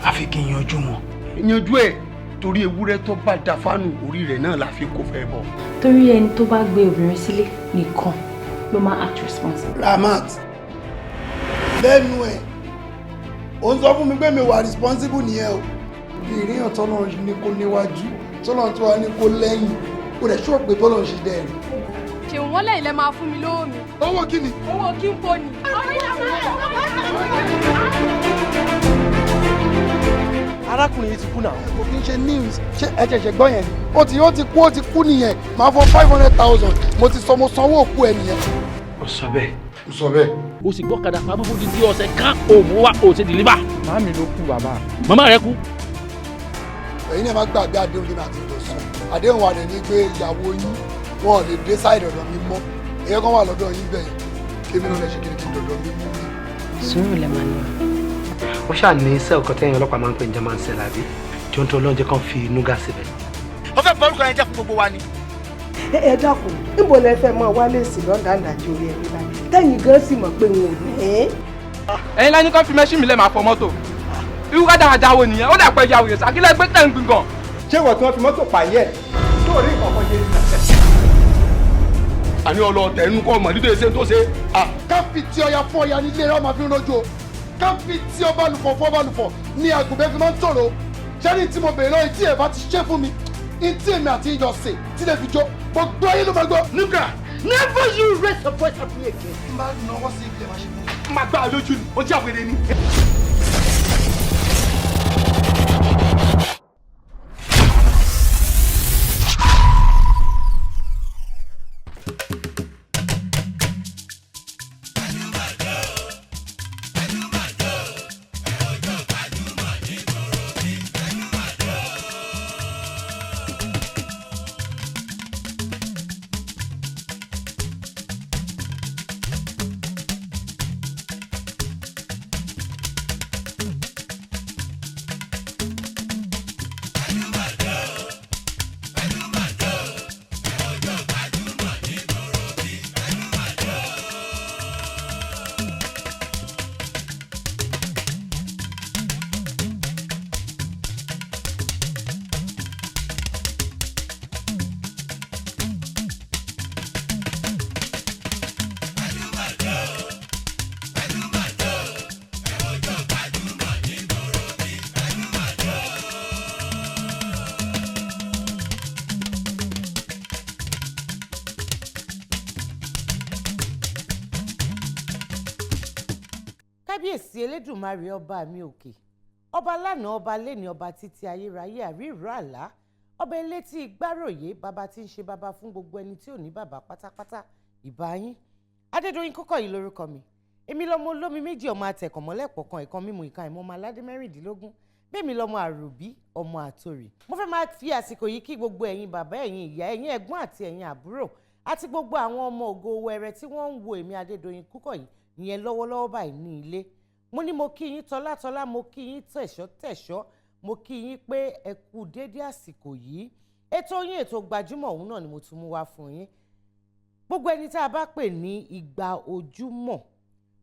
Àfi kí n yanjú wọn. Yanjú ẹ, torí ewúrẹ́ tó bá da fánù, orí rẹ̀ náà la fi kó fẹ́ bọ̀. Torí ẹni tó bá gbé obìnrin sílé nìkan ló máa act responsible. Ramat, lẹ́nu ẹ̀, ò ń sọ fún mi pé mi wà responsible nìyẹn o. Ìrìyàn tọ́nà ní kó níwájú, tọ́nà tó wà ní kó lẹ́yìn, ó rẹ̀ ṣọ́ pé bọ́lọ̀ ń ṣe dẹ́ rí. Ṣèwọ́n wọ́n lẹ́yìn lẹ máa fún mi lówó mi. Owó kí ni? Owó kí n kò ní. Arákùnrin yìí ti kú náà. Kò kí n ṣe news. Ṣé ẹ ṣẹ̀ṣẹ̀ gbọ́ yẹn ni? Ó ti kú, ó ti kú nìyẹn. Máa fọ 500,000. Mo ti sọ, mo sanwó òkú ẹ nìyẹn. Ó sọ bẹ́ẹ̀. Mo sọ bẹ́ẹ̀. O sì gbọ́kadà pamọ́ fún dídí ọ̀sẹ̀ kan, òmù wa ò ṣe deliver. Màámi ló kú, bàbá. Màmá rẹ kú. Ẹ̀yin náà má gbàgbé àdéhùn tí màá ti jọ sùn. Àdéhùn wa dẹ̀ ní pé ìyàwó yín, wọn ò lè dé side ọ̀dọ̀ mi mọ́. Èyí kan wà lọ́dọ̀ yín bẹ́ẹ̀, kémi náà lè ṣe kí n dọ̀dọ̀ mi mú mi. Sùúrù lẹ máa ní o. Wọ́n ṣáà ní cell kan tẹ́yìn ọlọ́pàá máa ń pè ní German cell, àbí tí ó ń tó lọ́njẹ́ kan fi nuga síbẹ̀. Ó fẹ́ bọ́rúkọ yẹn jẹ́ fún gbogbo wa ni. Ẹ dákun, níbo lẹ fẹ́ mọ wálé sí lọ́ndàndàjì orí ẹni báyìí, tẹ́yìn gan sì mọ̀ pé n ò ní. Ẹ̀yin lẹ́ni kan fi machine mi lẹ́ẹ̀ máa fọ mọ́tò. Irú rádaràda wo nìyẹn? Ó dà pẹ́ ya òye sàkílẹ̀ gbé tẹ̀ ń gbìn gan. Ṣé ìwọ tí wọ́n fi mọ́tò pààyẹ́ tó rí nǹkan kan ṣe? Àní ọlọ́ọ̀tẹ̀ inú kọ́ ọmọ nítorí ṣe tó ṣe. Ká fi tí ọya fún ọya nílé rẹ máa fi ń rojú o, ká fi tí ọba lùfọ̀ fún ọba lùfọ̀ ní àgùnbẹ́ fi máa ń tòrò. Ṣẹ́ni tí mo bèèrè lọ́yìn tí ẹ̀ bá ti ṣe fún mi, tí èmi àti ìjọ sè tí lè fi jó, gbogbo ayé ló máa gbọ́. Nuga, never you raise your voice at me again. N bá náwó sí ibi ẹ̀ máa ṣe fún mi. Máa gbá a lójú ni, ó jẹ́ àwèrè ni. Kábíyèsí Elédùmarè, ọba mi òkè, ọba lánàá, ọba lẹ́ni, ọba títí ayérayé, àríró àlá, ọba elétí gbáròyé, bàbá tí ń ṣe bàbá fún gbogbo ẹni tí ò ní bàbá pátápátá, ìbà yín. Adédoyin Kúkọ̀yí lórúkọ mi. Èmi lọmọ olómi méjì, ọmọ atẹ̀kọ̀mọ́lẹ́pọ̀ kan, ìkan mímu, ìkan ìmọ̀, ọmọ aládé 16. Bẹ́ẹ̀mi lọmọ àròbí, ọmọ àtòrì. Mo fẹ́ máa fi àsìkò yìí kí gbogbo ẹ̀yin bàbá, ẹ̀yin ìyá, ẹ̀yin ẹ̀gbọ́n àti ẹ̀yin àbúrò àti gbogbo àwọn ọmọ ògo wẹrẹ tí wọ́n ń wo èmi Adédoyin Kúkọ̀yí ìyẹn lọ́wọ́lọ́wọ́ báyìí ní ilé. Mo ní mo kí yín tọ́látọ́lá, mo kí yín tẹ̀ṣọ́ tẹ̀ṣọ́, mo kí yín pé ẹ kú déédé àsìkò yìí. Ètò yín, ètò gbajúmọ̀, òun náà ni mo tún mú wá fún yín. Gbogbo ẹni tá a bá pè ní ìgbà ojúmọ́,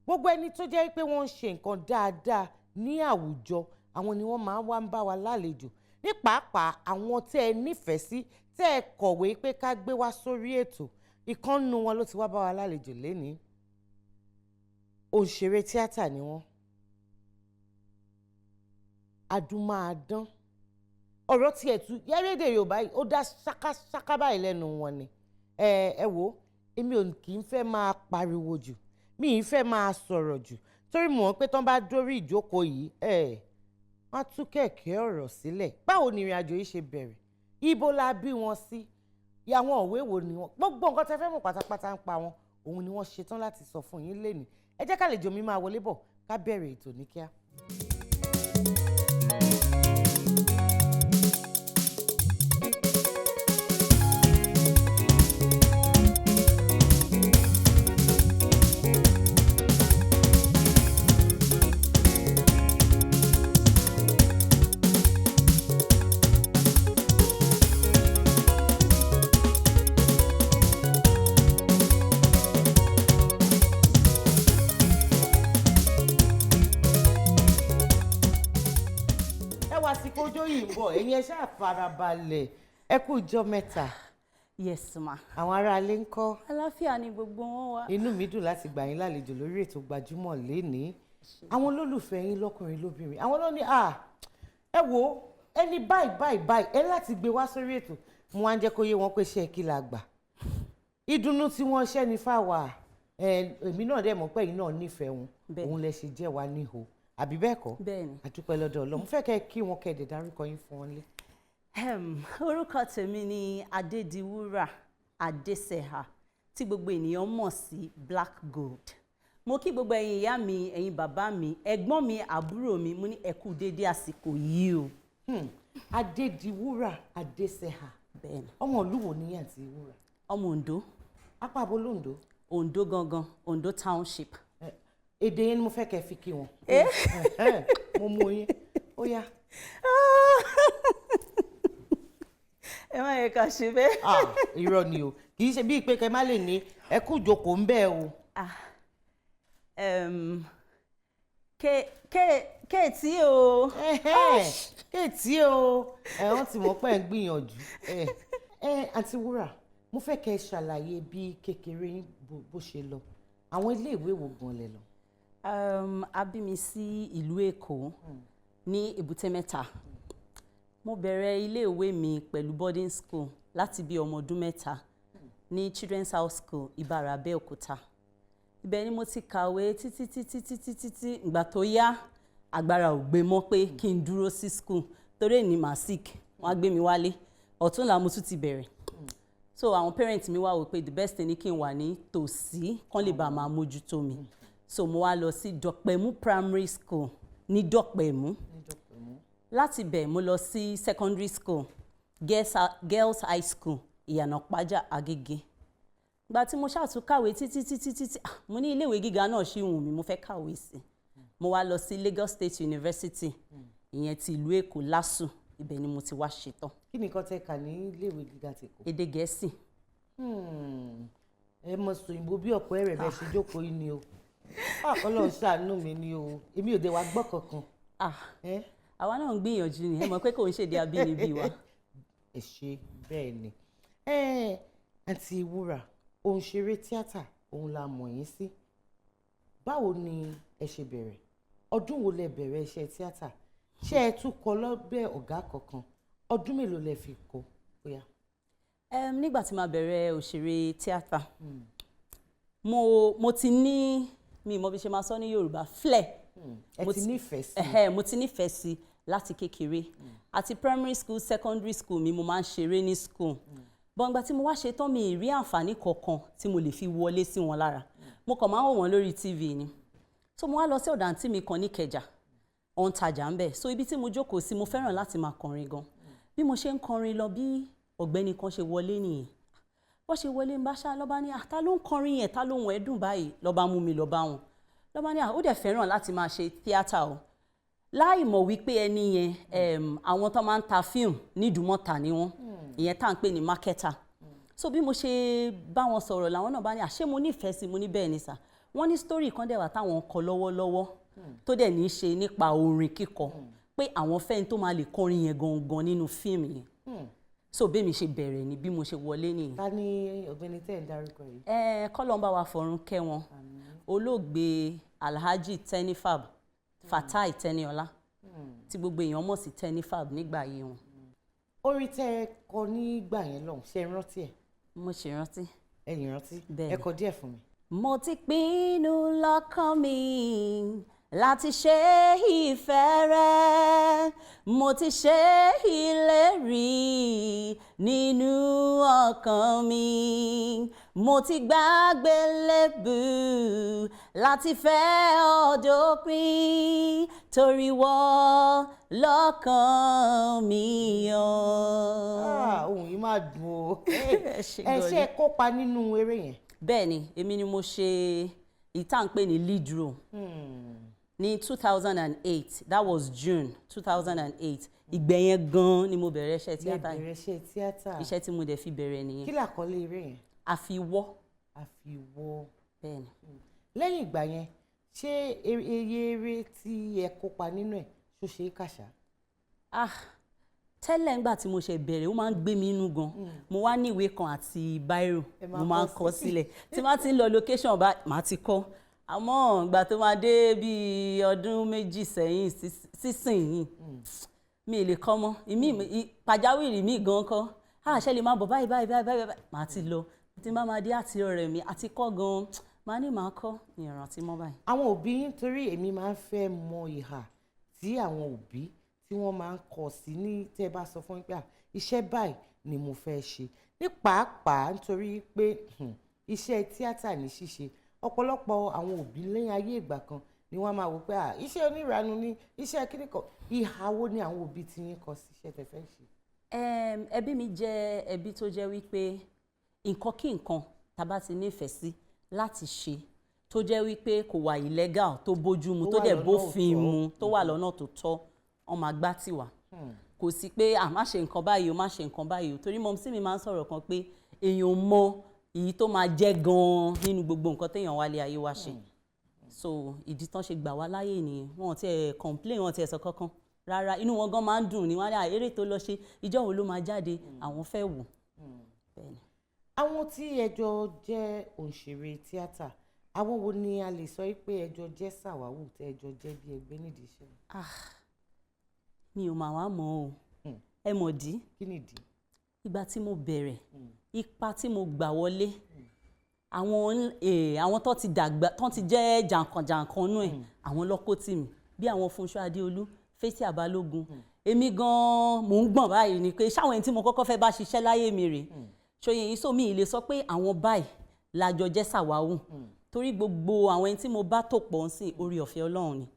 gbogbo ẹni tó jẹ́ pé wọ́n ń ṣe nǹkan dáadáa ní àwùjọ, àwọn ni wọ́n máa wá ń bá wa lálejò, ní pàápàá àwọn tẹ́ ẹ nífẹ̀ẹ́ sí, tẹ́ ẹ kọ̀wé pé ká gbé wá sórí ètò. Ìkànnù wọn ló ti wá bá wa lálejò lénìí. Òṣèré tíátà ni wọ́n, adúmáadán, ọ̀rọ̀ tiẹ̀ tú yẹ́rẹ́dẹ̀ Yorùbá yìí, ó dá ṣákáṣáká báyìí lẹ́nu wọn ni. Ẹ wò, èmi ò kì í fẹ́ máa pariwo jù, mi ì fẹ́ máa sọ̀rọ̀ jù, torí mo mọ̀ pé tán bá dórí ìjókòó yìí, ẹ wọ́n á tú kẹ̀kẹ́ ọ̀rọ̀ sílẹ̀. Báwo ni ìrìn àjò yìí ṣe bẹ̀rẹ̀? Ibo la bí wọn sí? Àwọn òwe wo ni wọn? Gbogbo nǹkan tẹ́ fẹ́ mọ̀ pátápátá ń pa wọn, òun ni wọ́n ṣetán láti sọ fún yín lénìí. Ẹ jẹ́ kálejò mi máa wọlé bọ̀, ká bẹ̀rẹ̀ ètò ní kíá. bọ̀, ẹ̀yin ẹ ṣáà farabalẹ̀. Ẹ kú ìjọ mẹ́ta. Yes ma. Àwọn aráalé ń kọ́? Àlàáfíà ni gbogbo wọn wà. Inú mi dùn láti gbà yín lálejò lórí ètò Gbajúmọ̀ lénìí. Àwọn olólùfẹ́ yín lọ́kùnrin lóbìnrin, àwọn ló ní à ẹ wo ẹni báyìí báyìí báyìí ẹ láti gbé wá sórí ètò. Mo wá ń jẹ́ kó yé wọn pé ṣé kí la gbà. Ìdùnnú tí wọ́n ṣẹ́ ni fáwa. Èmi náà dẹ̀ mọ̀ pé ẹ̀yin náà nífẹ̀ẹ́ wọn. Òun lẹ ṣe jẹ́ wa níhò. Àbí bẹ́ẹ̀ kọ́? Bẹ́ẹ̀ni. A dúpẹ́ lọ́dọ̀ Ọlọ́run. Mo fẹ́ kẹ́ kí wọn kẹ́ dẹ̀ dárúkọ yín fún wọn lé. Orúkọ tèmi ni Adédiwúrà Adéṣẹ̀hà tí gbogbo ènìyàn mọ̀ sí Black Gold. Mo kí gbogbo ẹ̀yin ìyá mi, ẹ̀yin bàbá mi, ẹ̀gbọ́n mi, àbúrò mi, mo ní ẹ kú déédé àsìkò yìí o. Adédiwúrà Adéṣẹ̀hà. Bẹ́ẹ̀ni. Ọmọ ìlú wo ni àǹtí Wúrà? Ọmọ Oǹdó. Apá abo l'Oǹdó? Oǹdó gangan, Oǹdó township. Èdè yẹn ni mo fẹ́ kẹ́ fi kí wọn. Mo mú yín. Ó yá. Ẹ má yẹ ká ṣe bẹ́ẹ̀. Irọ́ ni o, kì í ṣe bíi pé kẹ́ má lè ní ẹ kú ìjókòó ń bẹ́ẹ̀ o. Kéètì o. Kéètì o, ẹ wọ́n ti mọ̀ pé ẹ̀ ń gbìyànjú. Àǹtí Wúrà, mo fẹ́ kẹ́ ẹ ṣàlàyé bí kékeré yín bó ṣe lọ. Àwọn iléèwé wo gan lẹ lọ? A bí mi sí ìlú Èkó ní Èbúté Mẹ́ta. Mo bẹ̀rẹ̀ iléèwé mi pẹ̀lú boarding school láti bí ọmọ ọdún 3 ní Children's House School, Ìbàrà, Abẹ́òkúta. Ibẹ̀ ni mo ti kàwé títí títí títí títí. Ìgbà tó yá, agbára ò gbé mọ́ pé kí n dúró sí school torí èní màá sick, wọ́n á gbé mi wálé. Ọ̀túnla mo tún ti bẹ̀rẹ̀. So àwọn parents mi wá wò pé the best thing ni kí n wà ní tòsí kán lè bá máa mójútó mi. So mo wá lọ sí Dọ̀pẹ̀mú Primary School ní Dọ̀pẹ̀mú. Láti bẹ̀ mo lọ sí secondary school, Girls High School, Ìyànà Pájà, Agége. Ìgbà tí mo ṣàtúnkàwé títí títí títí, mo ní iléèwé gíga náà ṣì wù mí, mo fẹ́ kàwé sí. Mo wá lọ sí Lagos State University, ìyẹn ti ìlú Èkó, LASU. Ibẹ̀ ni mo ti wá ṣetán. Kí ni nǹkan tẹ́ kà ní iléèwé gíga ti Èkó? Èdè Gẹ̀ẹ́sì. Ẹ mọ sòyìnbó bí ọ̀pọ̀ ẹ̀rẹ̀ bẹ́ẹ̀ ṣe jókòó yìí ni o. Ọlọ́run ṣàánú mi ni o, èmi ò dé wá gbọ́ kankan. Àwa náà ń gbìyànjú ni, ẹ mọ̀ pé kò ń ṣèdè abínibí wa. Ẹ ṣe bẹ́ẹ̀ ni. Àǹtí Wúrà, òǹṣeré tíátà òun la mọ̀ yín sí. Báwo ni ẹ ṣe bẹ̀rẹ̀? Ọdún wo lẹ bẹ̀rẹ̀ iṣẹ́ tíátà? Ṣé ẹ tún kọ lọ́bẹ̀ ọ̀gá kankan? Ọdún mélòó lẹ fi kọ? Bóyá. Nígbà tí màá bẹ̀rẹ̀ òṣèré tíátà, mo ti ní, mi mọ̀ bí ṣe máa sọ ní Yorùbá, flair. Ẹ ti nífẹ̀ẹ́ sí. Mo ti nífẹ̀ẹ́ sí láti kékeré. Àti primary school, secondary school mi mo máa ń ṣeré ní school. Bọ̀ǹgbà tí mo wá ṣe tán, mi ì rí àǹfààní kankan tí mo lè fi wọlé sí wọn lára. Mo kàn máa ń wò wọ́n lórí TV ni. So mo wá lọ sí ọ̀dọ̀ àǹtí mi kan ní Ìkẹjà, ó ń tajà ń bẹ̀. So ibi tí mo jókòó sí, mo fẹ́ràn láti máa kọrin gan. Bí mo ṣe ń kọrin lọ, bí ọ̀gbẹ́ni kan ṣe wọlé nìyẹn. Bó ṣe wọlé ń bá ṣá lọ́ba ní, ta ló ń kọrin yẹn, ta ló ń wẹ̀ dùn báyìí, lọ́ba mú mi lọ bá wọn. Lọ́ba ní, ó dẹ̀ fẹ́ràn láti máa ṣe tíátà o. Láì mọ̀ wípé ẹni yẹn, àwọn tó máa ń ta fíìmù ní Ìdúmọ̀tà ni wọ́n, ìyẹn tá à ń pè ní marketer. So bí mo ṣe bá wọn sọ̀rọ̀ làwọn náà bá ní, àṣé mo nífẹ̀ẹ́ sí, mo ní bẹ́ẹ̀ ni sà. Wọ́n ní story kan dẹ̀ wà táwọn ń kọ lọ́wọ́lọ́wọ́ tó dẹ̀ ní í ṣe nípa orin kíkọ, pé àwọn fẹ́ni tó máa lè kọrin yẹn gangan nínú fíìmù yẹn. So bí mi ṣe bẹ̀rẹ̀ ni, bí mo ṣe wọlé nìyẹn. Ta ni ọ̀gbẹ́ni tẹ́ ẹ̀ ń darúkọ yìí? Kọ́lọ́n bá wa fọ̀run kẹ́ wọn. Olóògbé Alhaji Tenifab Fatai Teniola, tí gbogbo èèyàn mọ̀ sí Tenifab nígbà ayé wọn. Orin tẹ́ ẹ kọ nígbà yẹn lọ́hùn, ṣé ẹ rántí ẹ̀? Mo ṣe rántí. Ẹ lè rántí? Bẹ́ẹ̀ni. Ẹ kọ díẹ̀ fún mi. Mo ti pinnu lọ́kàn mi láti ṣe ìfẹ́ rẹ, mo ti ṣe ìlérí nínú ọkàn mi, mo ti gbàgbé lébù láti fẹ́ ọ dópin, torí wọ́ lọ́kàn mi o. Ohun yìí máa dùn o. Ẹ ṣe kópa nínú eré yẹn. Bẹ́ẹ̀ni, èmi ni mo ṣe ìta ń pè ní lead role. Ní 2008, that was June 2008. Ìgbẹ̀yẹn gan ni mo bẹ̀rẹ̀ iṣẹ́ tíátà. Lẹ bẹ̀rẹ̀ iṣẹ́ tíátà. Iṣẹ́ tí mo dẹ̀ fi bẹ̀rẹ̀ nìyẹn. Kí làkọlé eré yẹn? Àfiwọ́. Àfiwọ́. Bẹ́ẹ̀ni. Lẹ́yìn ìgbà yẹn, ṣé iye eré tí ẹ kópa nínú ẹ̀ ṣó ṣe é kàṣà? Tẹ́lẹ̀ ńgbà tí mo ṣe bẹ̀rẹ̀, ó máa ń gbé mi inú gan. Mo wá ní ìwé kan àti biro. Ẹ máa Mo máa ń kọ kọ sílẹ̀. Tí má ti ń lọ location bá, màá ti kọ́. Àmọ́ ìgbà tó máa dé bíi ọdún 2 sẹ́yìn sísìnyìí, mi ì lè kọ́ mọ́. Ìmí pàjáwìrì mi gan kọ́, ah, ṣe lè máa bọ̀ báyìí báyìí báyìí báyìí báyìí, màá ti lọ. Tí má máa dé àti ọ̀rẹ́ mi àti kọ́ gan, màá ní màá kọ́ ní ìrántí mọ́ báyìí. Àwọn òbí yín, torí èmi máa ń fẹ́ mọ ìhà tí àwọn òbí tí wọ́n máa ń kọ sí ní tẹ́ ẹ bá sọ fún yín pé, "Ah, iṣẹ́ báyìí ni mo fẹ́ ṣe," ní pàápàá nítorí pé iṣẹ́ tíátà ní ṣíṣe, ọ̀pọ̀lọpọ̀ àwọn òbí lẹ́yìn ayé ìgbà kan ni wọ́n máa wò pé, "Ah, iṣẹ́ oníranú ni iṣẹ́ kíní kan." Ìhà wo ni àwọn òbí tí yín kọ sí iṣẹ́ tẹ́ fẹ́ ṣe? Ẹbí mi jẹ́ ẹbí tó jẹ́ wípé nǹkan kí nǹkan tá a bá ti nífẹ̀ẹ́ sí láti ṣe, tó jẹ́ wípé kò wà illegal, tó bójú mu, tó tó wà dẹ̀ lọ́nà bófin òtọ́. mu, tó wà lọ́nà tó tọ́, wọ́n máa gbá tiwa. Kò sí pé à má ṣe nǹkan báyìí o, má ṣe nǹkan báyìí o, torí mumsy mi máa ń sọ̀rọ̀ kan pé èèyàn ò mọ èyí tó máa jẹ́ gan-an nínú gbogbo nǹkan téèyàn wálé ayé wá ṣe. So ìdí tán ṣe gbà wá láyè nìyẹn. Wọn ò tiẹ̀ complain, wọn ò tiẹ̀ sọ kankan rárá. Inú wọn gan máa ń dùn ní wọn á ní eré tó lọ ṣe, ìjọ́ wo ló máa jáde, àwọn fẹ́ wò. Bẹ́ẹ̀ni. Àwọn tí ẹ jọ jẹ́ òǹṣèré tíátà, àwọn wo ni a lè sọ pé ẹ jọ jẹ́ sàwáwù, tẹ́ ẹ jọ jẹ́ bí ẹgbẹ́ nídìí iṣẹ́? Ah, mi ò mà wá mọ̀ o. Ẹ mọ̀ dí? Kí nìdí? Ìgbà tí mo bẹ̀rẹ̀, ipa tí mo gbà wọlé, àwọn tó ti dàgbà, tó ti jẹ́ jàǹkànjàǹkàn nú ẹ̀, àwọn lọ́kọ́ tì mí, bí àwọn Fúnṣọ́ Adéolú, Fathia Balogun. Èmi gan-an mò ń gbọ̀n báyìí ni pé ṣáwọn ẹni tí mo kọ́kọ́ fẹ́ bá ṣiṣẹ́ láyé mi rèé ṣòye yìí. So mi ì lè sọ pé àwọn báyìí lájọ jẹ́ sàwáwù, torí gbogbo àwọn ẹni tí mo bá tò pọ̀ ń sìn, orí ọ̀fẹ́ Ọlọ́run ni,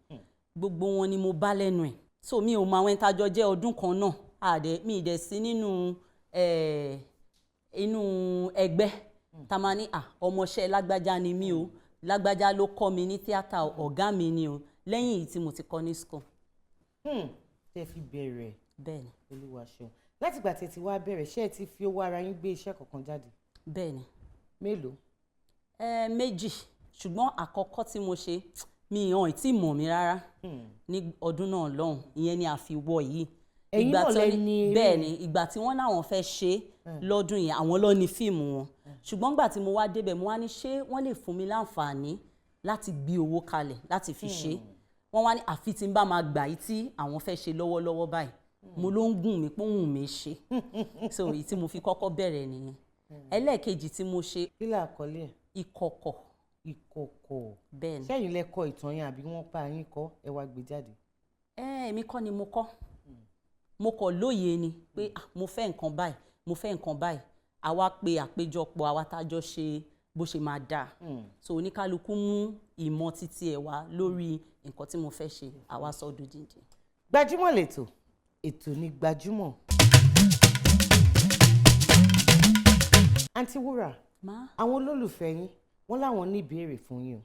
gbogbo wọn ni mo bá lẹ́nu ẹ̀. So mi ò mọ àwọn ẹni tá a jọ jẹ́ ọdún kan náà. Àdẹ mi ì dẹ̀ sí nínú inú ẹgbẹ́ tá a máa ní, à, ọmọọṣẹ́ lágbájá ni mí o, lágbájá ló kọ́ mi ní tíátà o, ọ̀gá mi ni o, lẹ́yìn èyí tí mo ti kọ́ ní school. Tẹ́ fi bẹ̀rẹ̀? Bẹ́ẹ̀ni. Olúwa ṣeun. Látìgbà tẹ́ ti wá bẹ̀rẹ̀, ṣé ẹ ti fi owó ara yín gbé iṣẹ́ kankan jáde? Bẹ́ẹ̀ni. Mélòó? Ẹ méjì, ṣùgbọ́n àkọ́kọ́ tí mo ṣe, mi hàn tí mọ̀ mí rárá ní ọdún náà lọ́hùn. Ìyẹn ni àfiwọ́ yìí. Ẹ̀yin Ìgbà náà tí lẹ wọ́n ní eré Bẹ́ẹ̀ ni. yẹn. Ìgbà tí wọ́n láwọn fẹ́ ṣe é lọ́dún yẹn, àwọn ló ní fíìmù wọn, ṣùgbọ́n ìgbà tí mo wá débẹ̀, mo wá ní ṣé wọ́n lè fún mi láǹfààní láti gbé owó kalẹ̀ láti fi ṣe é. Wọ́n wá ní àfi tí n bá máa gbà yìí tí àwọn fẹ́ ṣe lọ́wọ́lọ́wọ́ báyìí. Mo ló ń gùn mí pé òun mi ṣe. So èyí tí mo fi kọ́kọ́ bẹ̀rẹ̀ nìyẹn. Ẹlẹ́ẹ̀kejì tí mo ṣe. Kí lè àkọlé ẹ̀? Ìkọ̀kọ̀. Ìkọ̀kọ̀. Bẹ́ẹ̀ni. Ṣẹ́yìn lẹ kọ ìtàn yẹn àbí wọ́n bá yín kọ, ẹ wá gbé jáde? Ẹ èmi kọ́ ni mo kọ́. Mo kọ̀ lóye ni pé, ah, mo fẹ́ nǹkan báyìí, mo fẹ́ nǹkan báyìí. Àwa pe àpéjọpọ̀ àwa tá a jọ ṣe bó ṣe máa dáa. So oníkálukú mú ìmọ̀ títí ẹ̀ wá lórí nǹkan tí mo fẹ́ ṣe, àwa sọ dòdìndín. Gbajúmọ̀ lètò, ètò ní gbajúmọ̀. Àǹtí Wúrà, àwọn olólùfẹ́ yín wọ́n láwọn ní ìbéèrè fún yín o.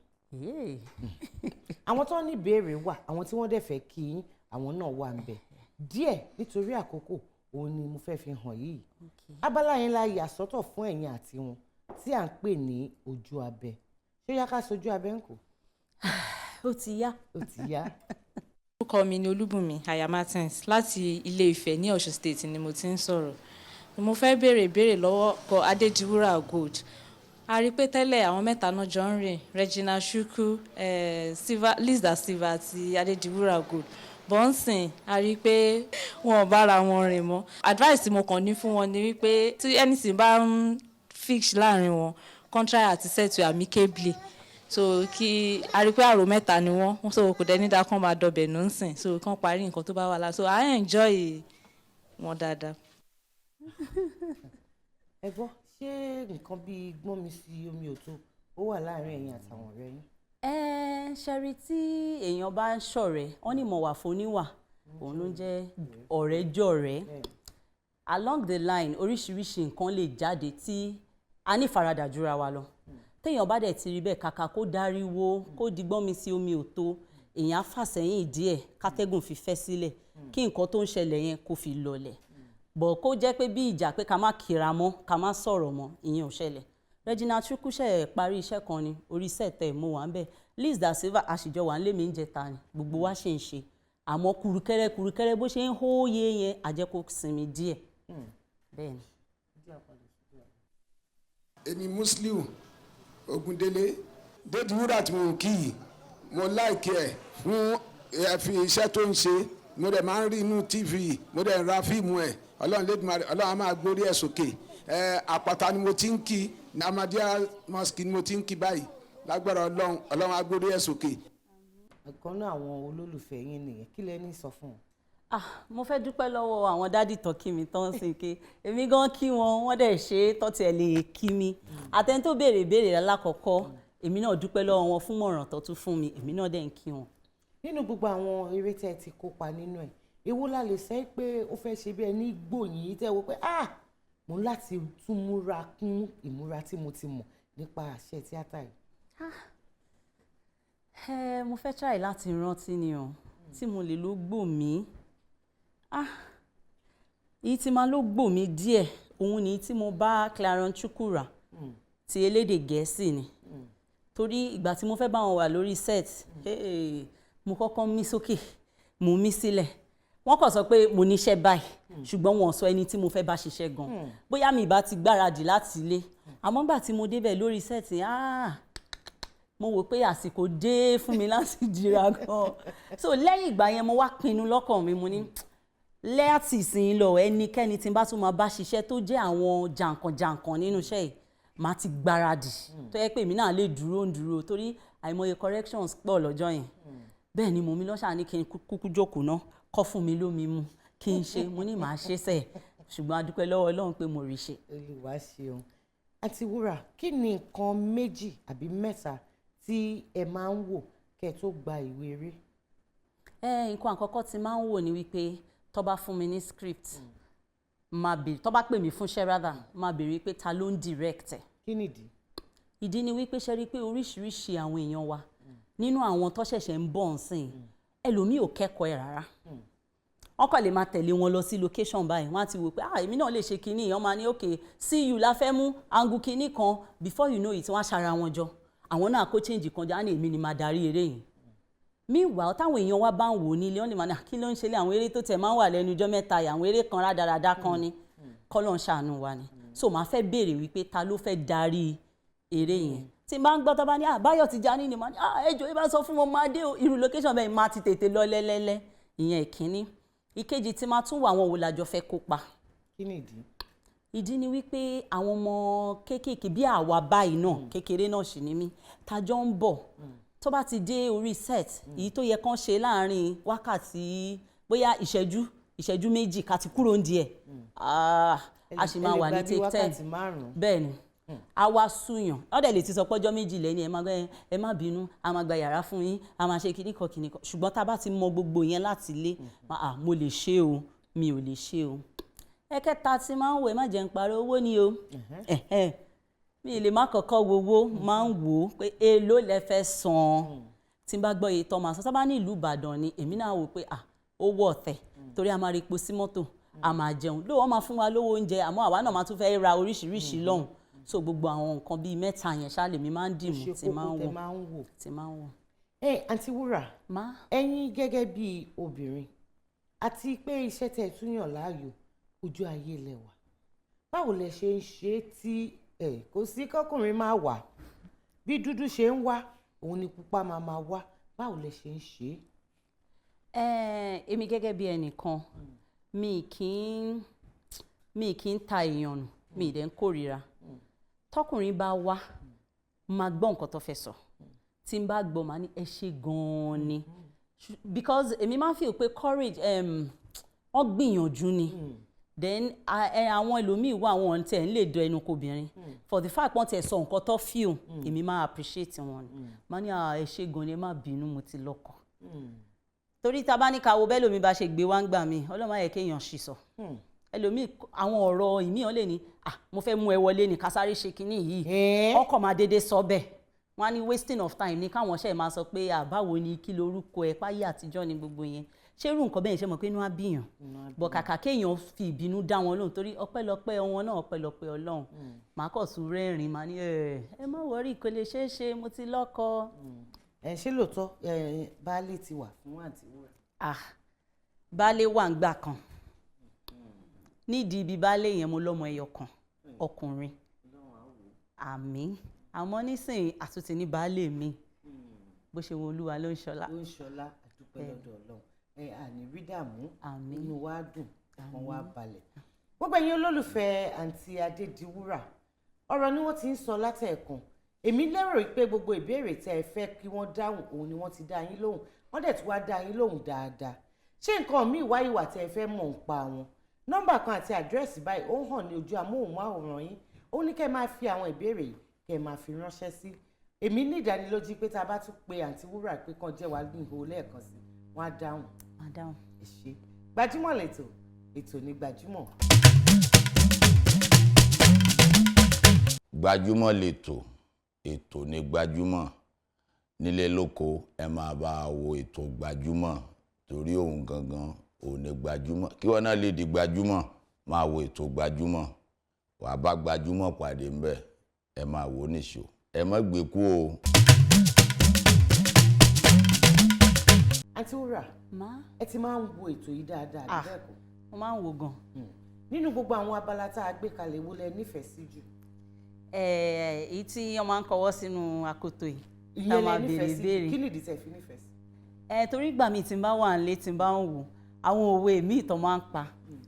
Àwọn tó ní ìbéèrè wà, àwọn tí wọ́n dẹ̀ fẹ́ kí yín, àwọn náà wà ń bẹ̀ díẹ̀. Nítorí àkókò, òun ni mo fẹ́ fi hàn yìí. Abala yẹn la yà sọ́tọ̀ fún ẹ̀yin àti wọn tí à ń pè ní ojú abẹ. Ṣé ó yá ká sojú abẹ ń kò? Ó ti yá. Ó ti yá. Orúkọ mi ni Olúbùnmi Aya Martins, láti Ilé Ifẹ̀ ní Ọ̀ṣun State ni mo ti ń sọ̀rọ̀. Mo fẹ́ béèrè ìbéèrè lọ́wọ́ kọ Adédiwúrà Gold. A rí i pé tẹ́lẹ̀, àwọn mẹ́ta náà jọ ń rìn: Regina Chukwu, Silva, Liz Da Silva àti Adédiwúrà Gold. Bọ́ǹsìn a rí i pé wọn ò bára wọn rìn mọ́. Advice tí mo kàn ní fún wọn ni wípé tí anything bá ń fix láàrin wọn, kán try àti settle amicably. So kí a rí i pé àrò mẹ́ta ni wọ́n, so kò dẹ̀ ní dáa kán máa dọbẹ̀ nù ń sìn, so kán parí nǹkan tó bá wà lá. So I enjoy wọn dáadáa. Ẹ gbọ́, ṣé nǹkan bíi gbọ́n mi sí omi ò tó ó wà láàrin ẹ̀yin àtàwọn ọ̀rẹ́ yín? Ẹ ṣẹ́rí, tí èèyàn bá ń ṣọ̀rẹ́, wọ́n ní mọ̀wà fóníwà, òun ló ń jẹ́ ọ̀rẹ́ jọ̀rẹ́. Along the line, oríṣiríṣi nǹkan lè jáde tí a ní faradà jura wa lọ. Téèyàn bá dẹ̀ ti rí bẹ́ẹ̀, kàkà kó dáríwó, kó digbọ́n mi sí omi ò tó, èèyàn á fà sẹ́yìn díẹ̀, kátẹ́gùn fi fẹ́ sílẹ̀, kí nǹkan tó ń ṣẹlẹ̀ yẹn kó fi lọlẹ̀ bọ̀. Kó jẹ́ pé bí ìjà pé ká má kíra mọ́, ká má sọ̀rọ̀ mọ́, ìyẹn ò ṣẹlẹ̀. Regina Chukwu ṣe parí iṣẹ́ kan ni orí set ẹ̀, mo wà ń bẹ̀. Liz Da Silva, àṣìjọ wà ń lé mi ń jẹta ni, gbogbo wa ṣe ń ṣe. Àmọ́ kùrùkẹ́rẹ́ kùrùkẹ́rẹ́ bó ṣe ń hóye yẹn, á jẹ́ kó sinmi díẹ̀. Bẹ́ẹ̀ ni. Èmi Musiliu Ogundele Dédiwúrà tí mo kì í, mo like ẹ̀ fún ẹ fi iṣẹ́ tó ń ṣe. Mo dẹ̀ máa ń rí inú TV, mo dẹ̀ ń ra fíìmù ẹ̀. Ọlọ́run lẹ́dùnmarè, Ọlọ́run á máa gbórí ẹ̀ sókè. Ẹ àpáta ni mo ti ń kí, ní Ahmadiyya Mosque ni mo ti ń kí báyìí. Lágbára Ọlọ́run, Ọlọ́run á gbórí ẹ̀ sókè. Ọ̀kan náà àwọn olólùfẹ́ yín nìyẹn, kí lẹ ní sọ fún wọn? Ah, mo fẹ́ dúpẹ́ lọ́wọ́ àwọn daddy tó kí mi tán sí ké. Èmi gan kí wọn, wọ́n dẹ̀ ṣe é tọ́ tiẹ̀ lè kí mi. Àtẹni tó béèrè ìbéèrè lákọ̀ọ́kọ́, èmi náà dúpẹ́ lọ́wọ́ wọn fún mọ̀ràn tó tún fún mi. Èmi náà dẹ̀ ń kí wọn. Nínú gbogbo àwọn eré tẹ́ ẹ ti kópa nínú ẹ̀, èwo la lè sẹ́ pé ó fẹ́ ṣe bí ẹni gbòyìn tẹ́ wo pé, ah, mo ń láti tún múra kún ìmúra tí mo ti mọ̀ nípa àṣẹ tíátà yìí? Ẹ mo fẹ́ try láti rántí ni o, tí mo lè ló gbò mí. Ah, èyí tí máa ló gbò mí díẹ̀, òun ni tí mo bá Clarion Chukwura ti elédè Gẹ̀ẹ́sì ni, torí ìgbà tí mo fẹ́ bá wọn wà lórí set, hey, mo kọ́kọ́ mí sókè, mo mí sílẹ̀. Wọ́n kàn sọ pé mo níṣẹ́ báyìí, ṣùgbọ́n wọn ò sọ ẹni tí mo fẹ́ bá ṣiṣẹ́ gan. Bóyá mi ìbá ti gbáradì láti ilé, àmọ́ gbà tí mo débẹ̀ lórí set, ah, mo wò pé àsìkò dé fún mi láti jìra gan. So lẹ́yìn ìgbà yẹn, mo wá pinnu lọ́kàn mi, mo ní láti ìsìn lọ, ẹnikẹ́ni tí n bá tún máa bá ṣiṣẹ́ tó jẹ́ àwọn jàǹkànjàǹkàn nínú iṣẹ́ yìí, màá ti gbáradì tó yẹ pé èmi náà lè dúró ń dúró, torí àìmọye corrections pọ̀ lọ́jọ́ yẹn. Bẹ́ẹ̀ ni mo mi lọ́ṣà ní kí n kúkú jókòó ná, kọ́ fún mi lómi mu kí n ṣe. Mo ní màá ṣe sẹ́ẹ̀, ṣùgbọ́n a dúpẹ́ lọ́wọ́ Ọlọ́run pé mo rí ṣe. Olúwa ṣeun. Àǹtí Wúrà, kí ni nǹkan méjì àbí mẹ́ta tí ẹ máa ń wò kẹ́ ẹ tó gba ìwé eré? Ẹ nǹkan àkọ́kọ́ tí máa ń wò ni wípé tó bá fún mi ní script, máa béèrè, tó bá pè mí fún iṣẹ́ rather, máa béèrè pé ta ló ń direct ẹ̀. Kí nìdí? Ìdí ni wípé, ṣe rí i pé oríṣiríṣi àwọn èèyàn wa nínú àwọn tó ṣẹ̀ṣẹ̀ ń bọ̀ ń sìn, ẹlòmíì ò kẹ́kọ̀ọ́ ẹ̀ rárá. Wọ́n kàn lè máa tẹ̀lé wọn lọ sí location báyìí, wọ́n á ti wò pé, ah, èmi náà lè ṣe kinní. Wọ́n máa ní, "Okay, see you, la fẹ́ mú angle kinní kan." Before you know it, wọ́n á ṣara wọn jọ, àwọn náà kó change kan jọ, á ní, "Èmi ni máa darí eré yìí." Meanwhile, táwọn èèyàn wa bá ń wò nílé, wọ́n lè máa ní, "Kí ló ń ṣe lé àwọn eré tó tẹ̀ máa ń wà lẹ́nu ijọ́ mẹ́ta yìí, àwọn eré kan rádaràda kan ni?" Kọ́lọ́ ń ṣàánú wa ni. So màá fẹ́ béèrè wípé ta ló fẹ́ darí eré yẹn. Tí n bá ń gbọ́ tó bá ní, "Ah, Báyọ̀ Tìjání ni," màá ní, "Ah, ẹ jọ̀ọ́, ẹ bá sọ fún wọn, máa dé o." Irú location bẹ́ẹ̀, máa ti tètè lọ lẹ́lẹ́lẹ́. Ìyẹn ìkíní. Ìkejì tí máa tún wà, àwọn wo làjọ fẹ́ kópa. Kí nìdí? Ìdí ni wípé àwọn ọmọ kéékèèké bí àwa báyìí náà, kékeré náà sì ní mí, tájọ́ ń bọ̀, tó bá ti dé orí set, èyí tó yẹ kán ṣe láàárín wákàtí, bóyá ìṣẹ́jú 2 ká ti kúrò ń díẹ̀, a sì máa wà ní take 10. Bẹ́ẹ̀ ni, a wá súyàn, ọ̀dẹ̀ lè ti sọ pọ́jọ́ 2 lẹ́ni, ẹ má gbẹ́, ẹ má bínú, a máa gba yàrá fún yín, a máa ṣe kíní kan kíní kan. Ṣùgbọ́n tá a bá ti mọ gbogbo yẹn láti ilé, ah, mo lè ṣe o, mi ò lè ṣe o. Ẹ̀kẹta tí máa ń wò, ẹ má jẹ́ ń parọ́, owó ni o. Mi lè má kọ́kọ́ wo owó, máa ń wò ó pé èló lẹ fẹ́ san. Tí n bá gbọ́ iye tán máa san, sábà ní ìlú Ìbàdàn ni, èmi náà wò pé, ah, ó wọ̀ ọ̀tẹ̀, torí a máa rí epo sí mọ́tò, a máa jẹun lóò, wọ́n máa fún wa lówó oúnjẹ, àmọ́ àwa náà máa tún fẹ́ ra oríṣiríṣi lọ́hùn. So gbogbo àwọn nǹkan bíi mẹ́ta yẹn ṣá lèmi máa ń dìmú tí máa ń wò, tí máa ń wò. Ẹ Àǹtí Wúrà, ẹ̀yin gẹ́gẹ́ bíi obìnrin, àti pé iṣẹ́ tẹ́ ẹ tún yàn láàyò, ojú ayé lẹ wà, báwo lẹ ṣe ń ṣe é tí ẹ kò sí kọkùnrin máa wà? Bí dúdú ṣe ń wá, òun ni pupa máa máa wá. Báwo lẹ ṣe ń ṣe é? Èmi gẹ́gẹ́ bí ẹnìkan, mi kì í ta èèyàn nù, mi ì dẹ̀ ń kórìíra. Tọkùnrin bá wá, máa gbọ́ nǹkan tó fẹ́ sọ. Tí n bá gbọ́, màá ní ẹ ṣe gan-an ni, because èmi máa ń feel pé courage, wọ́n gbìyànjú ni. Then àwọn ẹlòmíì wà, wọn tẹ̀ ń lè dọ ẹnu kobìnrin. For the fact wọ́n tẹ̀ sọ nǹkan tó feel, èmi máa appreciate wọn ni. Màá ní, "Ah, ẹ ṣe gan ni, ẹ má bínú, mo ti lọ́kọ." Torí tá a bá ní ká wo bẹ́ẹ̀ lómi bá ṣe gbé wá ń gbà mí, Ọlọ́run má yẹ kéèyàn ṣì sọ. Ẹlòmíì, àwọn ọ̀rọ̀ ìmíì lè ní, "Ah, mo fẹ́ mú ẹ wọlé ní ká sáré ṣe kinní yìí." Ọkọ̀ máa dédé sọ bẹ́ẹ̀, wọ́n á ní wasting of time ní káwọn ṣe máa sọ pé, "Àbáwo ni, kí lorúkọ ẹ?" Páyé àtijọ́ ni gbogbo yẹn. Ṣé irú nǹkan bẹ́ẹ̀ ṣe mọ̀ pé inú á bíyàn bọ̀, kàkà kéèyàn fi ìbínú dá wọn lóhùn, torí ọpẹ́lọpẹ́ wọn náà, ọpẹ́lọpẹ́ Ọlọ́run, màá kọ̀ sùn rẹ́rìn-ín, màá ní, "Ẹ ẹ má worry, kò lè ṣeé ṣe, mo ti lọ́kọ." Ẹ ṣé lóòótọ́, ẹ baálé ti wà fún Àǹtí Wúrà? Ah, baálé wà ń gbà kan. Nídìí ibi baálé yẹn, mo lọ́mọ ẹyọ kan ọkùnrin. Àmín. Àmọ́ nísìnyí, àtúntì ní baálé mi. Bó ṣe wo Olúwa ló ń ṣọlá. Ló ń ṣọlá. Àdúpẹ́ lọ́dọ̀ Ọlọ́run. Ẹ àní rí dààmú, inú wa dùn, ọkàn wa balẹ̀. Gbogbo ẹ̀yin olólùfẹ́ àǹtí Adédiwúrà, ọ̀rọ̀ ni wọ́n ti ń sọ látẹ̀ẹ̀kan. Èmi lérò pé gbogbo ìbéèrè tẹ́ ẹ fẹ́ kí wọ́n dáhùn, òun ni wọ́n ti dá yín lóhùn. Wọ́n dẹ̀ tún wá dá yín lóhùn dáadáa. Ṣé nǹkan míì wáyé wà tẹ́ ẹ fẹ́ mọ̀ ń pa wọn? Nọ́mbà kan àti àdírẹ́sì báyìí ó ń hàn ní ojú amóhùnmáwòrán yín. Ó ní kẹ́ ẹ máa fi àwọn ìbéèrè yìí, kẹ́ ẹ máa fi ránṣẹ́ sí. Èmi ní ìdánilójú pé tá a bá tún pe àǹtí Wúrà pé kàn jẹ́ wá ní ìhò lẹ́ẹ̀kan sí, wọ́n á dáhùn. Á dáhùn. Ẹ ṣé. Gbajúmọ̀ lẹ́tọ̀, ètò ní Gbajúmọ̀. Gbajúmọ̀ lẹ́tọ̀, ètò ní Gbajúmọ̀. Nílé lóko, ẹ máa bá a wo ètò Gbajúmọ̀, torí òun gangan òun ní gbajúmọ̀. Kí wọn náà lè di gbajúmọ̀, máa wo ètò Gbajúmọ̀, wàá bá gbajúmọ̀ pàdé ńbẹ̀. Ẹ máa wò ó nìṣó, ẹ má gbé kú o. Àǹtí Wúrà, ẹ ti máa ń wo ètò yìí dáadáa, àbí bẹ́ẹ̀ kọ́? Mo máa ń wo gan. Nínú gbogbo àwọn abala tá a gbé kalẹ̀, wo lẹ nífẹ̀ẹ́ sí jù? Èyí tí wọ́n máa ń kọwọ́ sínú akoto yìí, tá Ìyẹn lẹ máa béèrè nífẹ̀ẹ́ sí jù? ìbéèrè. Kí nìdí tẹ́ fi nífẹ̀ẹ́ sí? Ẹ torí ìgbà mi tí n bá wà nílé, tí n bá ń wò, àwọn òwe mi ìtàn máa ń pa,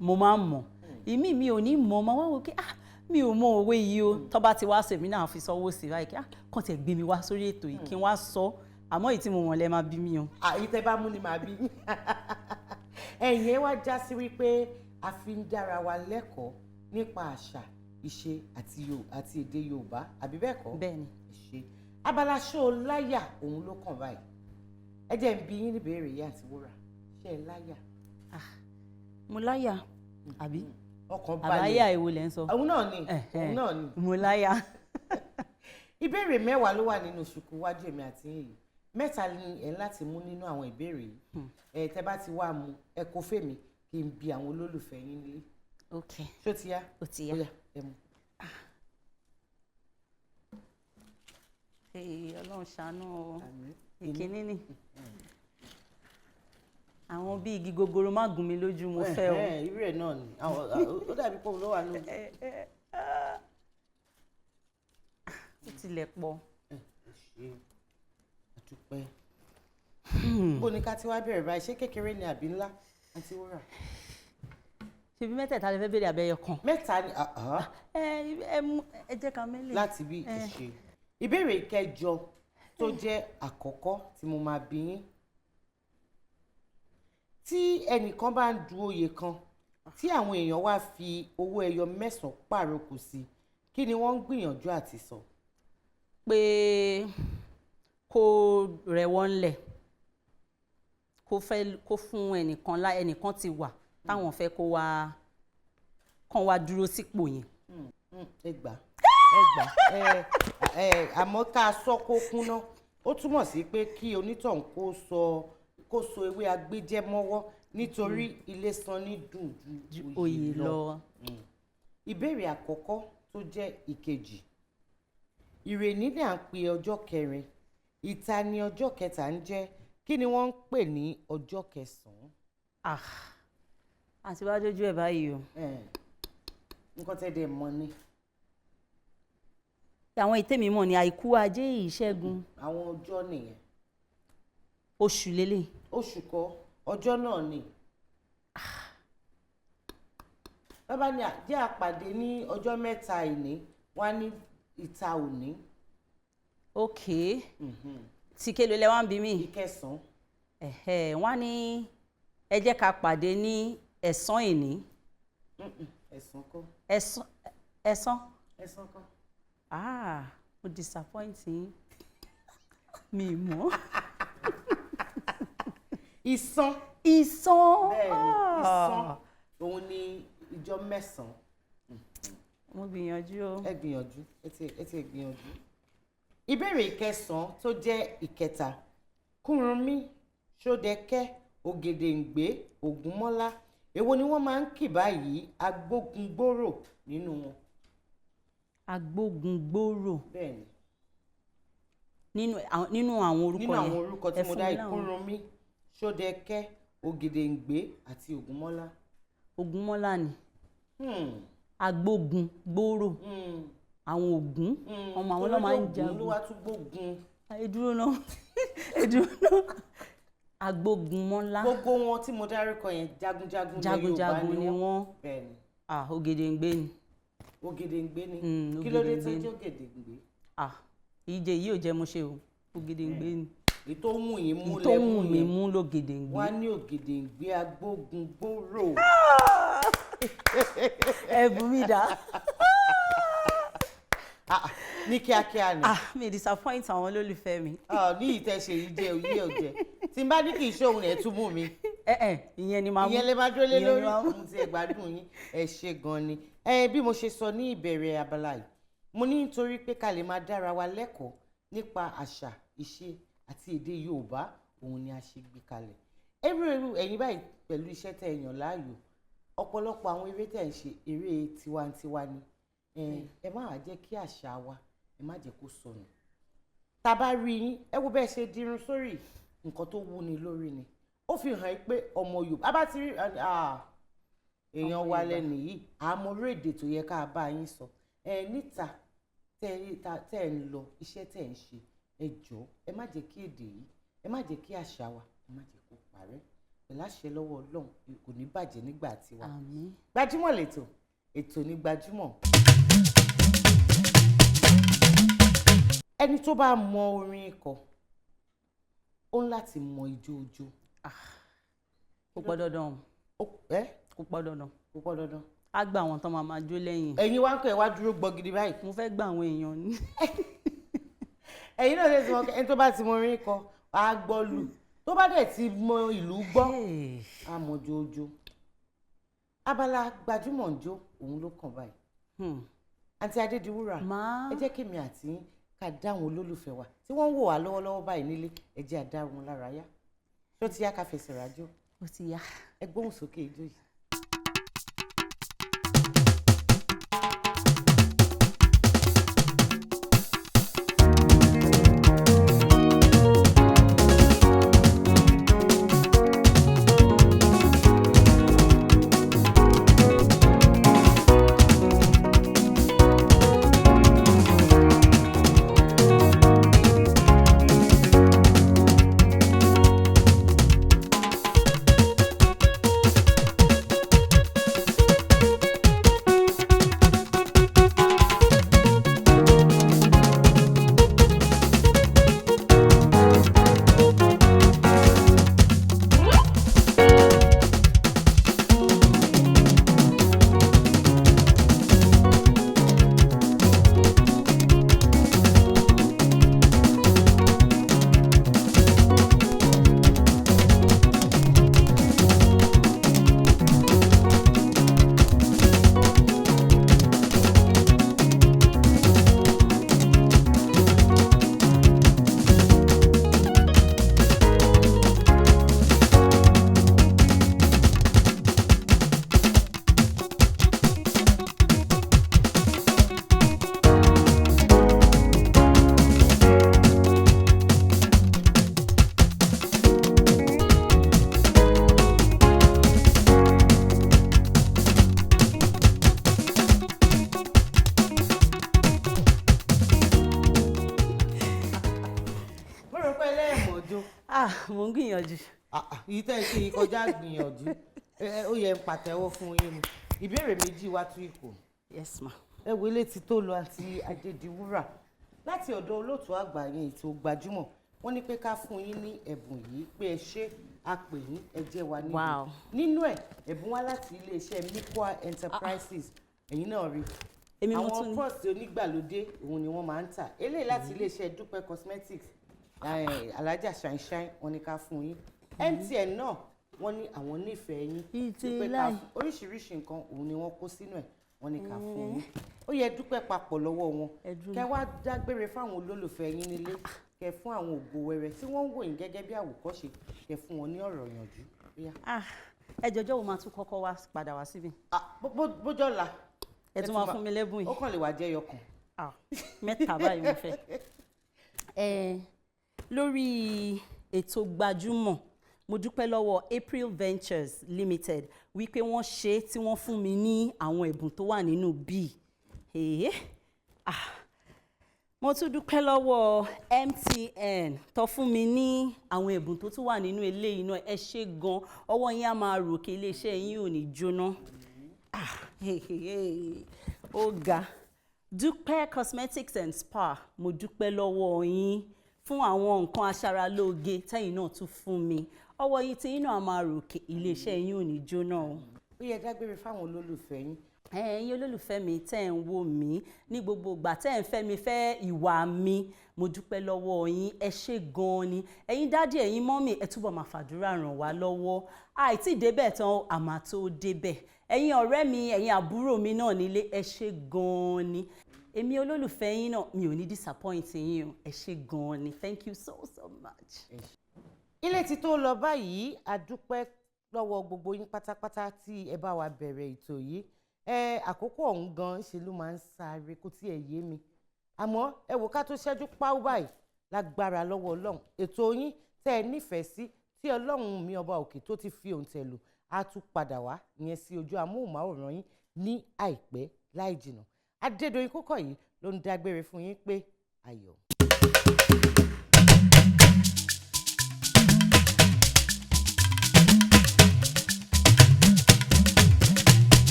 mo máa ń mọ̀. Ìmí mi ò ní mọ̀, máa wá wò pé, ah, mi ò mọ òwe yìí o. Tó bá ti wá sọ, èmi náà fi sọ́wọ́ sí báyìí kí, ah, kàn tiẹ̀ gbé mi wá sórí ètò yìí kí n wá sọ. Àmọ́ èyí tí mo mọ̀ lẹ máa bí mi o. Àyí tẹ́ bá mú ni màá bí. Ẹ̀yin ẹ wá já sí wípé a fi ń dára wa lẹ́kọ̀ọ́ nípa àṣà, ìṣe àti èdè Yorùbá, àbí bẹ́ẹ̀ kọ́? Bẹ́ẹ̀ni. Ẹ ṣé. Abala ṣó o láyà, òun ló kàn báyìí. Ẹ jẹ́ n bi yín níbèrè yìí, àǹtí Wúrà, ṣé ẹ láyà? Mo láyà, àbí? Ọkàn balẹ̀. Àbáyà èwo lẹ ń sọ? Òun náà ni, òun náà ni. Mo láyà. Ìbéèrè 10 ló wà nínú ṣùkú wájú èmi àti yín yìí. 3 ni ẹ ń láti mú nínú àwọn ìbéèrè yìí. Ẹ tẹ́ bá ti wá mú, ẹ kó fèmí kí n bi àwọn olólùfẹ́ yín nílé. Ok. Ṣó ti yá? Ó ti yá. Ó yá, ẹ mú. Ee, Ọlọ́run ṣàánú o. Ìkíní ni àwọn bíi igi gogoro má gún mi lójú, mo fẹ́ o. Ẹ̀hẹ́n, irú ẹ̀ náà ni. Ó dàbí pé òun ló wà nù. Ó tilẹ̀ pọ̀. Ṣe àdúpẹ́. Bó ni ká ti wá bẹ̀rẹ̀ báyìí? Ṣé kékeré ni àbí ńlá, àǹtí Wúrà? Ṣebí mẹ́tẹ̀ẹ̀ta lè fẹ́ béèrè abẹ́yọ kan? Mẹ́ta ni. Ẹ ẹ mú, ẹ jẹ́ ká mẹ́lẹ̀. Láti bí ìṣe. Ìbéèrè ìkẹjọ tó jẹ́ àkọ́kọ́ tí mo máa bi yín: tí ẹnìkan bá ń du oyè kan, tí àwọn èèyàn wá fi owó ẹyọ 9 pàrokò sí, kí ni wọ́n ń gbìyànjú àti sọ? Pé kó rẹwọ́ ńlẹ̀, kó fẹ́ kó fún ẹnìkan lá, ẹnìkan ti wà táwọn fẹ́ kó wá, kàn wá dúró sípò yẹn. Ẹ gbà, ẹ gbà. Ẹ ẹ, àmọ́ ká a sọ kó kúnná, ó túmọ̀ sí pé kí onítọ̀hún kó so ewé agbéjẹ́ mọ́wọ́, nítorí ilé san ní dùn ju oyè lọ. Ìbéèrè àkọ́kọ́ tó jẹ́ ìkejì: ìrèní ní à ń pe ọjọ́ kẹrin, ìta ni ọjọ́ kẹta ń jẹ́. Kí ni wọ́n ń pè ní ọjọ́ kẹsàn-án? Àti wá dójú ẹ̀ báyìí o. Nǹkan tẹ́ dẹ̀ mọ̀ ni. Àwọn ìtẹ́mi mọ̀ ní àìkú, ajé, ìṣẹ́gun. Àwọn ọjọ́ nìyẹn. Oṣù lélẹ̀. Oṣù kọ́, ọjọ́ náà ni. Bàbá ní jẹ́ àpàdé ní ọjọ́ mẹ́ta ìní, wọ́n á ní ìta òní. Ok, tí kélo lẹ wá ń bí mi. Ìkẹsàn-án. Wọ́n á ní ẹ jẹ́ ká pàdé ní ẹ̀sán ìní. Ẹ̀sán kọ́. Ẹ̀sán, ẹ̀sán. Ẹ̀sán kọ́. Ah, mo disappoint yín, mi mọ̀. Ìsán. Ìsán. Bẹ́ẹ̀ni, ìsán òun ni ìjọ mẹ́sàn-án. Mo gbìyànjú o. Ẹ gbìyànjú, ẹ ti gbìyànjú. Ìbéèrè ìkẹsàn-án tó jẹ́ ìkẹta: Kúrúnmí, Ṣódẹkẹ́, Ògèdèǹgbé, Ògúnmọ́lá, èwo ni wọ́n máa ń kì báyìí agbógungbòrò nínú wọn? Agbógungbòrò. Bẹ́ẹ̀ni. Nínú àwọn orúkọ Nínú yẹn. àwọn orúkọ tí Ẹ mo fún dá mi yìí: láwọn. Kúrúnmí, Ṣódẹkẹ́, Ògèdèǹgbé àti Ògúnmọ́lá. Ògúnmọ́lá ni. Agbógun gbòòrò. Àwọn Ògún ọmọ àwọn ọlọ́mọ máa ń jagun. Ló wá tún gbógun. Ẹ dúró náà, ẹ dúró náà. Agbógunmọ́lá. Gbogbo wọn tí mo dárúkọ yẹn, jagunjagun ní Yorùbá. Jagunjagun ni wọ́n. Bẹ́ẹ̀ni. Ah, Ògèdèǹgbé ni. Ògèdèǹgbé ni. Kí ló dé tó jẹ́ Ògèdèǹgbé? Ah, ìje yìí ò jẹ́ mo ṣe o. Ògèdèǹgbé ni. Ètò ohun yìí mú. Ètò ohun mi mú lògèdèǹgbé. Wọ́n á ní Ògèdèǹgbé agbógun gbòòrò. Ẹ̀bùn mi dá. Ní kíákíá ni. Ah, mi disappoint àwọn olólùfẹ́ mi. Ní ìtẹ̀sẹ̀ yìí jẹ́ òye ọ̀jẹ̀ tí n bá ní kì í ṣe òun ẹ̀ tún mú mi. Ìyẹn ni màá mú. Ìyẹn lè máa dúró lé lórí. Mo ti ẹ̀ gbádùn yín, ẹ ṣe gan ni. Bí mo ṣe sọ ní ìbẹ̀rẹ̀ abala yìí, mo ní nítorí pé ká lè máa dára wa lẹ́kọ̀ọ́ nípa àṣà, ìṣe àti èdè Yorùbá, òun ni a ṣe gbé kalẹ̀. Eré ẹ̀yin báyìí pẹ̀lú iṣẹ́ tẹ̀ yàn láàyò, ọ̀pọ̀lọpọ̀ àwọn eré tẹ̀ ń ṣe eré tiwantiwa ni. Ẹ má wá jẹ́ kí àṣà wa, ẹ má jẹ́ kó sọnù. Tá a bá rí yín, ẹ wo bẹ́ẹ̀ ṣe dirun sórí, nǹkan tó wúni lórí ni. Ó fi hàn pé ọmọ Yorùbá bá ti rí èèyàn wa lẹ́nu yìí, àmọ́ orí èdè tó yẹ ká bá yín sọ. Ẹ níta tẹ́ ẹ ń lọ, iṣẹ́ tẹ́ ẹ ń ṣe, ẹ jọ̀ọ́ ẹ má jẹ́ kí èdè yìí, ẹ má jẹ́ kí àṣà wa, ẹ má jẹ́ kó parẹ́. Pẹ̀lú àṣẹ lọ́wọ́ Ọlọ́run, kò ní bàjẹ́ nígbà tiwa. Àmín. Gbajúmọ̀ lètò, ètò ní Gbajúmọ̀. Ẹni tó bá mọ orin kọ, ó ń láti mọ ijó ojó. Kò pọ̀ dandan. Kò pọ̀ dandan. Kò pọ̀ dandan. Á gba àwọn tán máa máa jó lẹ́yìn. Ẹ̀yin wá ń kọ́ ẹ wá dúró gbọ̀gidi báyìí. Mo fẹ́ gba àwọn èèyàn ni. Ẹ̀yin náà lè sọ ẹni tó bá ti mọ orin kọ, á gbọ́ lù. Tó bá dẹ̀ ti mọ ìlú gbọ́, á mọ jójó. Abala Gbajúmọ̀ ń jó, òun ló kàn báyìí. Àǹtí Adédiwúrà, ẹ jẹ́ kémi àti yín ká dáhùn olólùfẹ́ wa tí wọ́n ń wò wá lọ́wọ́lọ́wọ́ báyìí nílé, ẹ jẹ́ á dá wọn lára yá. Ṣó ti yá ká fẹsẹ̀ rájò? Ó ti yá. Ẹ gbóhùn sókè ijó yìí. Mo ń gbìyànjú. Èyí tẹ́ ẹ ṣe yìí kọjá gbìyànjú, ó yẹ ń pàtẹ́wọ́ fún yín ni. Ìbéèrè méjì wá tún ipò. Yes ma. Ẹ wo ilé ti tó lọ, àǹtí Adédiwúrà, láti ọ̀dọ̀ olóòtú àgbà yẹn ètò Gbajúmọ̀, wọ́n ní pé ká fún yín ní ẹ̀bùn yìí, pé ẹ ṣe a pè yín, ẹ jẹ́ wa níbi. Nínú ẹ̀, ẹ̀bùn wá láti iléeṣẹ́ Mikwa Enterprises. Ẹ̀yin náà rí àwọn pọ́ọ̀sì onígbàlódé, òun ni wọ́n máa ń tà. Eléyìí láti iléeṣẹ́ Dúpẹ́ Cosmetics, Alájà Shine, wọ́n ní ká fún yín. MTN náà wọ́n ní àwọn nífẹ̀ẹ́ yín, dúpẹ́ ká fún oríṣiríṣi nǹkan, òun ni wọ́n kó sínú ẹ̀, wọ́n ní ká fún yín. Ó yẹ dúpẹ́ papọ̀ lọ́wọ́ wọn, kẹ́ wá dágbére fáwọn olólùfẹ́ yín nílé, kẹ́ fún àwọn ògo wẹrẹ tí wọ́n ń wò yín gẹ́gẹ́ bí àwòkọ́ṣe, kẹ́ fún wọn ní ọ̀rọ̀ ìyànjú. Ẹ jọjọ́ wo máa tún kọ́kọ́ wá padà wá síbí. Bójọ́ la ẹ tún máa fún mi lẹ́bùn yìí. Ó kàn lè wá jẹ́ yọkàn. Mẹ́ta báyìí mo fẹ́. Lórí ètò Gbajúmọ̀, Mo dúpẹ́ lọ́wọ́ April Ventures Limited wípé wọ́n ṣe é tí wọ́n fún mi ní àwọn ẹ̀bùn tó wà nínú bíi. Èé, ah, mo tún dúpẹ́ lọ́wọ́ MTN tó fún mi ní àwọn ẹ̀bùn tó tún wà nínú eléyìí náà. Ẹ ṣé gan, ọwọ́ yín á máa ròkè, iléeṣẹ́ yín ò ní jóná. Ah, ó ga. Dúpẹ́ Cosmetics and Spa, mo dúpẹ́ lọ́wọ́ yín fún àwọn nǹkan aṣaralóge tẹ́yìn náà tún fún mi. Ọwọ́ yín tí yín náà á máa ròkè, iléeṣẹ́ yín ò ní jóná o. Ó yẹ dágbére fáwọn olólùfẹ́ yín. Ẹ̀yin olólùfẹ́ mi tẹ́ ń wò mí ní gbogbo ìgbà, tẹ́ ń fẹ́ mi, fẹ́ ìwà mi, mo dúpẹ́ lọ́wọ́ yín, ẹ ṣé gan-an ni. Ẹ̀yin daddy, ẹ̀yin mummy, ẹ túbọ̀ máa fàdúrà ràn wá lọ́wọ́. Àìtí débẹ̀ tán, àmà tó débẹ̀. Ẹ̀yin ọ̀rẹ́ mi, ẹ̀yin àbúrò mi náà nílé, ẹ ṣé gan-an ni. Èmi olólùfẹ́ yín náà, mi ò ní disappoint yín o. Ẹ ṣé gan-an ni. Thank you so so much. Ilé ti tó lọ báyìí. A dúpẹ́ lọ́wọ́ gbogbo yín pátápátá tí ẹ bá wa bẹ̀rẹ̀ ètò yìí. Ẹ àkókò ọ̀hún gan ṣe ló máa ń sáré, kó tí ẹ yé mi. Àmọ́ ẹ wò, ká tó ṣẹ́jú páú báyìí, lágbára lọ́wọ́ Ọlọ́run, ètò yín tẹ́ ẹ nífẹ̀ẹ́ sí, tí Ọlọ́run mi ọba òkè tó ti fi òǹtẹ̀ lù, á tún padà wá ìyẹn sí ojú amóhùnmáwòrán yín ní àìpẹ́ láì jìnà. Adédoyin Kókọ̀yí ló ń dágbére fún yín pé ayọ̀.